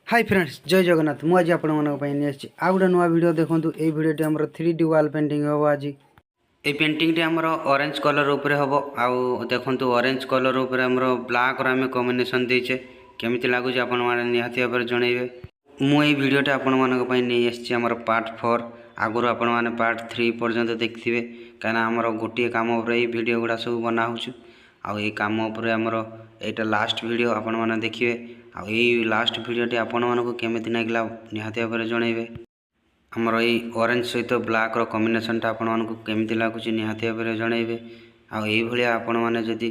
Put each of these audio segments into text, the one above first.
High friends, ଜୟ ଜଗନ୍ନାଥ। ମୁଁ ଆଜି ଆପଣମାନଙ୍କ ପାଇଁ ନେଇ ଆସିଛି ଆଉ ଗୋଟେ ନୂଆ ଭିଡ଼ିଓ। ଦେଖନ୍ତୁ, ଏଇ ଭିଡ଼ିଓଟି ଆମର 3D wall painting ହେବ ଆଜି। ଏଇ ପେଣ୍ଟିଂଟି ଆମର ଅରେଞ୍ଜ କଲର୍ ଉପରେ ହେବ। ଆଉ ଦେଖନ୍ତୁ, ଅରେଞ୍ଜ କଲର୍ ଉପରେ ଆମର ବ୍ଲାକ୍ର ଆମେ କମ୍ବିନେସନ୍ ଦେଇଛେ। କେମିତି ଲାଗୁଛି, ଆପଣମାନେ ନିହାତି ଭାବରେ ଜଣେଇବେ। ମୁଁ ଏଇ ଭିଡ଼ିଓଟା ଆପଣମାନଙ୍କ ପାଇଁ ନେଇ ଆସିଛି ଆମର ପାର୍ଟ 4। ଆଗରୁ ଆପଣମାନେ ପାର୍ଟ 3 ପର୍ଯ୍ୟନ୍ତ ଦେଖିଥିବେ, କାହିଁକିନା ଆମର ଗୋଟିଏ କାମ ଉପରେ ଏଇ ଭିଡ଼ିଓ ଗୁଡ଼ା ସବୁ ବନା ହେଉଛି। ଆଉ ଏଇ କାମ ଉପରେ ଆମର ଏଇଟା ଲାଷ୍ଟ ଭିଡ଼ିଓ ଆପଣମାନେ ଦେଖିବେ। ଆଉ ଏଇ ଲାଷ୍ଟ ଭିଡ଼ିଓଟି ଆପଣମାନଙ୍କୁ କେମିତି ଲାଗିଲା, ନିହାତି ଭାବରେ ଜଣେଇବେ। ଆମର ଏଇ ଅରେଞ୍ଜ ସହିତ ବ୍ଲାକ୍ର କମ୍ବିନେସନ୍ଟା ଆପଣମାନଙ୍କୁ କେମିତି ଲାଗୁଛି, ନିହାତି ଭାବରେ ଜଣେଇବେ। ଆଉ ଏଇଭଳିଆ ଆପଣମାନେ ଯଦି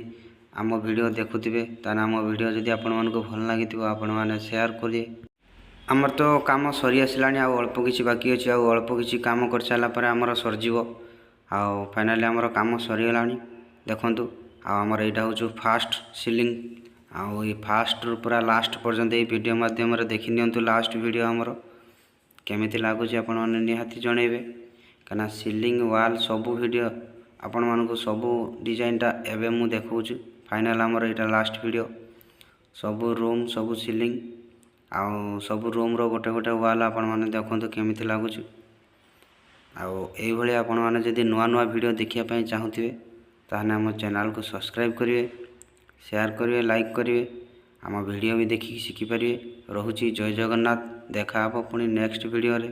ଆମ ଭିଡ଼ିଓ ଦେଖୁଥିବେ, ତାହେଲେ ଆମ ଭିଡ଼ିଓ ଯଦି ଆପଣମାନଙ୍କୁ ଭଲ ଲାଗିଥିବ, ଆପଣମାନେ ସେୟାର କରିବେ। ଆମର ତ କାମ ସରି ଆସିଲାଣି, ଆଉ ଅଳ୍ପ କିଛି ବାକି ଅଛି। ଆଉ ଅଳ୍ପ କିଛି କାମ କରିସାରିଲା ପରେ ଆମର ସରିଯିବ। ଆଉ ଫାଇନାଲି ଆମର କାମ ସରିଗଲାଣି, ଦେଖନ୍ତୁ। ଆଉ ଆମର ଏଇଟା ହେଉଛି ଫାଷ୍ଟ ସିଲିଂ। ଆଉ ଏଇ ଫାଷ୍ଟରୁ ପୁରା ଲାଷ୍ଟ ପର୍ଯ୍ୟନ୍ତ ଏଇ ଭିଡ଼ିଓ ମାଧ୍ୟମରେ ଦେଖି ନିଅନ୍ତୁ। ଲାଷ୍ଟ ଭିଡ଼ିଓ ଆମର କେମିତି ଲାଗୁଛି, ଆପଣମାନେ ନିହାତି ଜଣେଇବେ, କାହିଁକିନା ସିଲିଂ, ୱାଲ୍ ସବୁ ଭିଡ଼ିଓ ଆପଣମାନଙ୍କୁ ସବୁ ଡିଜାଇନଟା ଏବେ ମୁଁ ଦେଖାଉଛି। ଫାଇନାଲ୍ ଆମର ଏଇଟା ଲାଷ୍ଟ ଭିଡ଼ିଓ। ସବୁ ରୁମ୍, ସବୁ ସିଲିଂ ଆଉ ସବୁ ରୁମ୍ର ଗୋଟେ ଗୋଟେ ୱାଲ୍ ଆପଣମାନେ ଦେଖନ୍ତୁ କେମିତି ଲାଗୁଛି। ଆଉ ଏଇଭଳି ଆପଣମାନେ ଯଦି ନୂଆ ନୂଆ ଭିଡ଼ିଓ ଦେଖିବା ପାଇଁ ଚାହୁଁଥିବେ, ତାହେଲେ ଆମ ଚ୍ୟାନେଲକୁ ସବସ୍କ୍ରାଇବ୍ କରିବେ, ସେୟାର କରିବେ, ଲାଇକ୍ କରିବେ, ଆମ ଭିଡ଼ିଓ ବି ଦେଖିକି ଶିଖିପାରିବେ। ରହୁଛି, ଜୟ ଜଗନ୍ନାଥ। ଦେଖା ହେବ ପୁଣି ନେକ୍ସଟ ଭିଡ଼ିଓରେ।